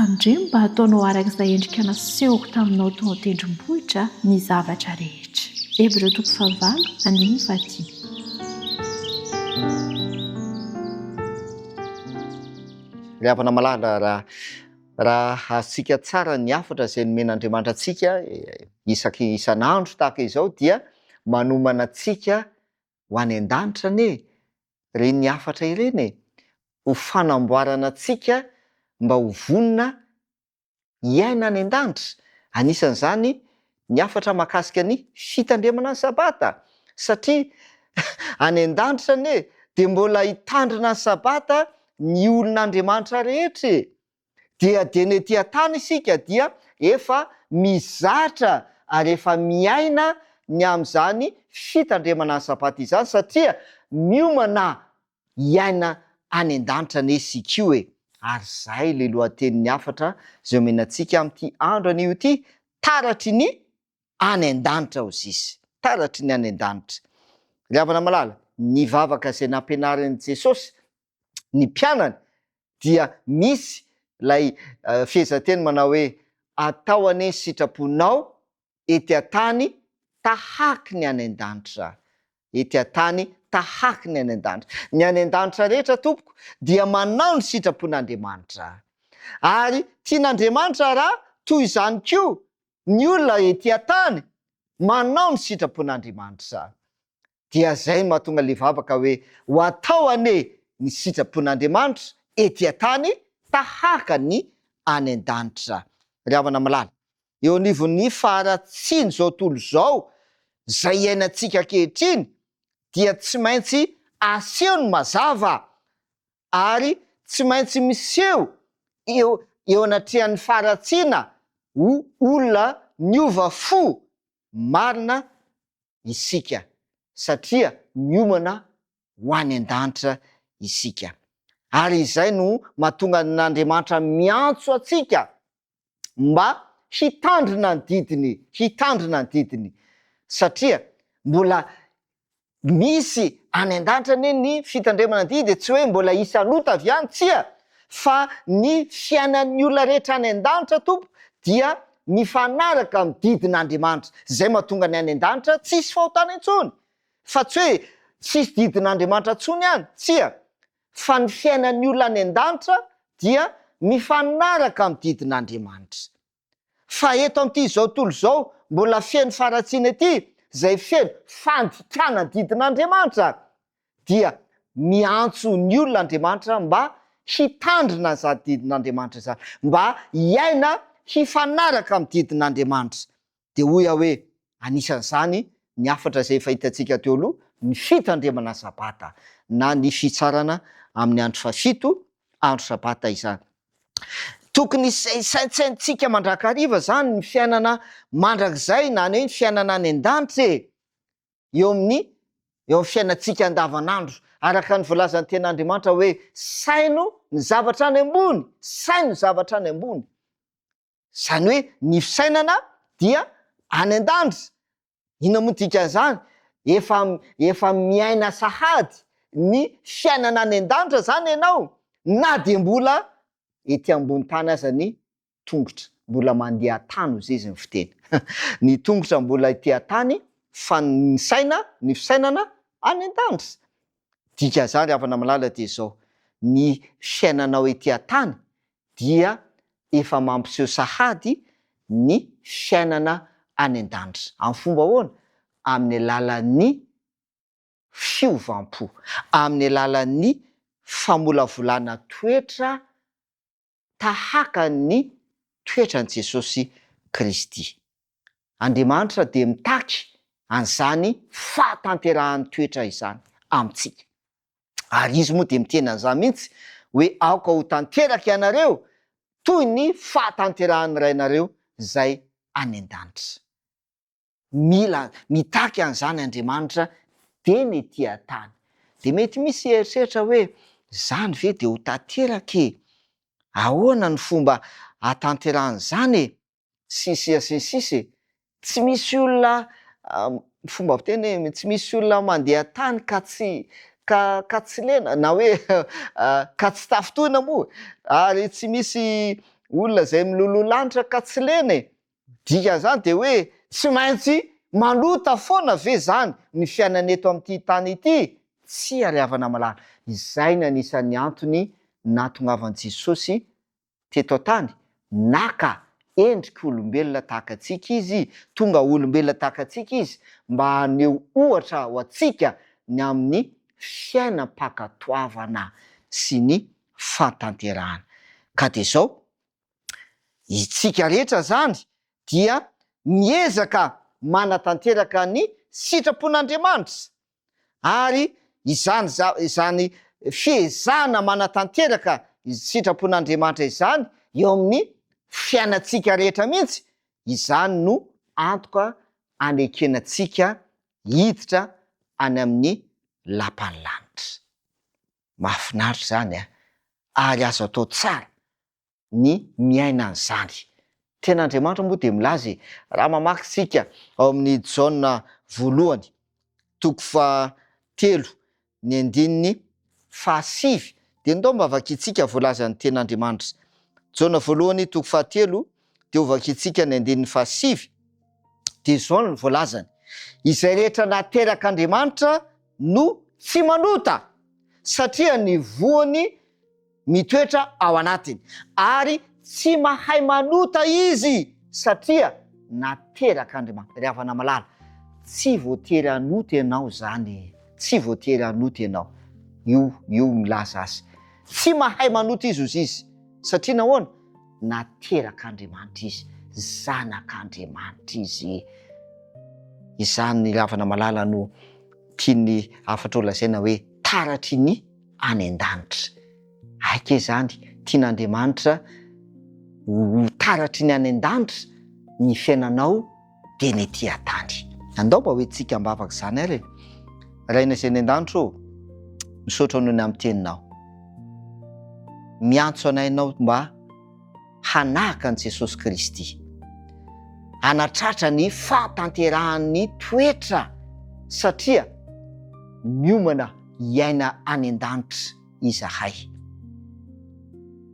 Tandremo mba hataonao araka izay endrika nasehoko taminao tao an-tendrombohitra ny zavatra rehetra. Hebreo toko fahavalo, andininy fahadimy. Ry havana malala, raha raha azontsika tsara ny hafatra izay nomen'Andriamanitra antsika isaky isan'andro tahaka izao dia manomana antsika ho any an-danitra anie ireny hafatra ireny e, ho fanamboarana antsika mba ho vonona hiaina any an-danitra. Anisan'izany ny hafatra mahakasika ny fitandremana ny Sabata, satria any an-danitra anie dia mbola hitandrina ny Sabata ny olon'Andriamanitra rehetra e! Dia dieny ety an-tany isika dia efa mizatra ary efa miaina ny amin'izany fitandremana ny Sabata izany satria miomana hiaina any an-danitra anie isika io e! Ary izay ilay lohatenin'ny hafatra izay omena antsika amin'ity andro anio ity, taratry ny any an-danitra hozizy. Taratry ny any an-danitra. Ry havana malala, ny vavaka izay nampianarin'i Jesosy ny mpianany dia misy ilay fehezanteny manao hoe, Atao anie ny sitraponao ety an-tany tahaky ny any an-danitra. Ety an-tany tahaky ny any an-danitra. Ny any an-danitra rehetra tompoko dia manao ny sitrapon'Andriamanitra. Ary tian'Andriamanitra raha toy izany koa ny olona ety an-tany manao ny sitrapon'Andriamanitra. Dia zay no mahatonga le vavaka hoe ho atao anie ny sitrapon'Andriamanitra ety an-tany tahaka ny any an-danitra. Ry havana malala, eo anivon'ny faharatsian'izao tontolo izao izay iainantsika ankehitriny dia tsy maintsy aseho ny mazava ary tsy maintsy miseho eo eo anatrehan'ny faharatsiana ho olona niova fo marina isika satria miomana ho any an-danitra isika. Ary izay no mahatonga an'Andriamanitra miantso antsika mba hitandrina ny didiny, hitandrina ny didiny, satria mbola misy any an-danitra anie ny fitandremana ny didy e, tsy hoe mbola hisy hanota avy any, tsia, fa ny fiainan'ny olona rehetra any an-danitra Tompo dia mifanaraka amin'ny didin'Andriamanitra. Izay mahatonga ny any an-danitra tsy hisy fahotana intsony. Fa tsy hoe tsy hisy didin'Andriamanitra intsony any, tsia, fa ny fiainan'ny olona any an-danitra dia mifanaraka amin'ny didin'Andriamanitra. Fa eto amin'ity izao tontolo izao mbola feno faharatsiana ity, izay feno fandikana didin'Andriamanitra, dia miantso ny olona Andriamanitra mba hitandrina an'izany didin'Andriamanitra izany, mba hiaina hifanaraka amin'ny didin'Andriamanitra. Dia hoy aho hoe, anisan'izany ny hafatra izay efa hitantsika teo aloha, ny fitandremana Sabata, na ny fitsarana amin'ny andro fahafito, andro Sabata izany. Tokony saintsaintsika mandrakariva izany ny fiainana mandrakizay na ny hoe ny fiainana any an-danitra e! Eo amin'ny eo amin'ny fiainantsika andavanandro. Araka ny voalazan'ny Tenin'Andriamanitra hoe saino ny zavatra any ambony, saino ny zavatra any ambony. Izany hoe ny fisainana dia any an-danitra. Inona moa ny dikan'izany? Efa efa miaina sahady ny fiainana any an-danitra izany ianao na dia mbola ety ambony tany aza ny tongotra. Mbola mandeha tany hozy izy ny fiteny. Ny tongotra mbola ety an-tany fa ny saina, ny fisainana any an-danitra. Dikan'izany ry havana malala dia izao, ny fiainanao ety an-tany dia efa mampiseho sahady ny fiainana any an-danitra. Amin'ny fomba ahoana? Amin'ny alalan'ny fiovam-po, amin'ny alalan'ny famolavolana toetra tahaka ny toetran'i Jesosy Kristy. Andriamanitra dia mitaky an'izany fahatanterahan'ny toetra izany amintsika. Ary Izy moa dia miteny an'izany mihitsy hoe aoka ho tanteraka ianareo toy ny fahatanterahan'ny Rainareo izay any an-danitra. Mila mitaky an'izany Andriamanitra teny ety an-tany. Dia mety misy hieritreritra hoe izany ve dia ho tanteraka e? Ahoana ny fomba hahatanterahan'izany e? Sy ny sisa sy ny sisa e! Tsy misy olona, fomba fiteny hoe tsy misy olona mandeha tany ka tsy ka ka tsy lena na hoe ka tsy tafintohina moa ary tsy misy. Olona izay miloloha lanitra ka tsy lena e! Dikan'izany dia hoe tsy maintsy manota foana ve izany ny fiainana eto amin'ity tany ity? Tsia ry havana malala, izay ny anisan'ny antony nahatongavan'i Jesosy teto an-tany, naka endrik'olombelona tahaka antsika Izy, tonga olombelona tahaka antsika Izy mba haneho ohatra ho antsika ny amin'ny fiainam-pankatoavana sy ny fahatanterahana. Ka dia izao, Isika rehetra izany dia miezaka manatanteraka ny sitrapon'Andriamanitra, ary izany izany fiezahana manatanteraka sitrapon'Andriamanitra izany eo amin'ny fiainantsika rehetra mihitsy, izany no antoka anekena antsika hiditra any amin'ny lapan'ny lanitra. Mahafinaritra izany an! Ary azo atao tsara ny miaina an'izany. Tena Andriamanitra moa dia milaza e, raha mamaky isika ao amin'ny Jaona voalohany, toko fahatelo, ny andininy fahasivy, dia ndao mba vakintsika voalazan'ny tenin'Andriamanitra. Jaona voalohany toko fahatelo, dia ho vakintsika ny andininy fahasivy, dia izao no voalazany, Izay rehetra naterak'Andriamanitra no tsy manota, satria ny voany mitoetra ao anatiny, ary tsy mahay manota izy satria naterak'Andriamanitra. Ry havana malala, tsy voatery hanota ianao izany e, tsy voatery hanota ianao. Io, io milaza azy. Tsy mahay manota izy hozy izy, satria nahoana? Naterak'Andriamanitra izy, zanak'Andriamanitra izy. Izany ry havana malala no tian'ny hafatra ho lazaina hoe taratry ny any an-danitra. Aika izany, tian'Andriamanitra ho taratry ny any an-danitra ny fiainanao dia ny ety an-tany. Andao mba hoentintsika am-bavaka izany ary e. Rainay izay any an-danitra ô, misaotra noho ny amin'ny teninao. Miantso anay ianao mba hanahaka an'i Jesosy Kristy, hanatratra ny fahatanterahan'ny toetra satria miomana hiaina any an-danitra izahay.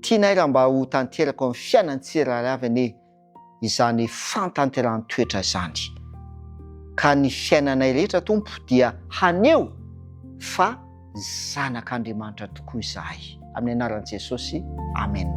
Tianay raha mba ho tanteraka ao amin'ny fiainan'ny tsirairay avy anie izany fantanterahan-toetra izany, ka ny fiainanay rehetra, Tompo, dia haneho fa zanak'Andriamanitra tokoa izahay. Amin'ny anaran'i Jesosy, amena.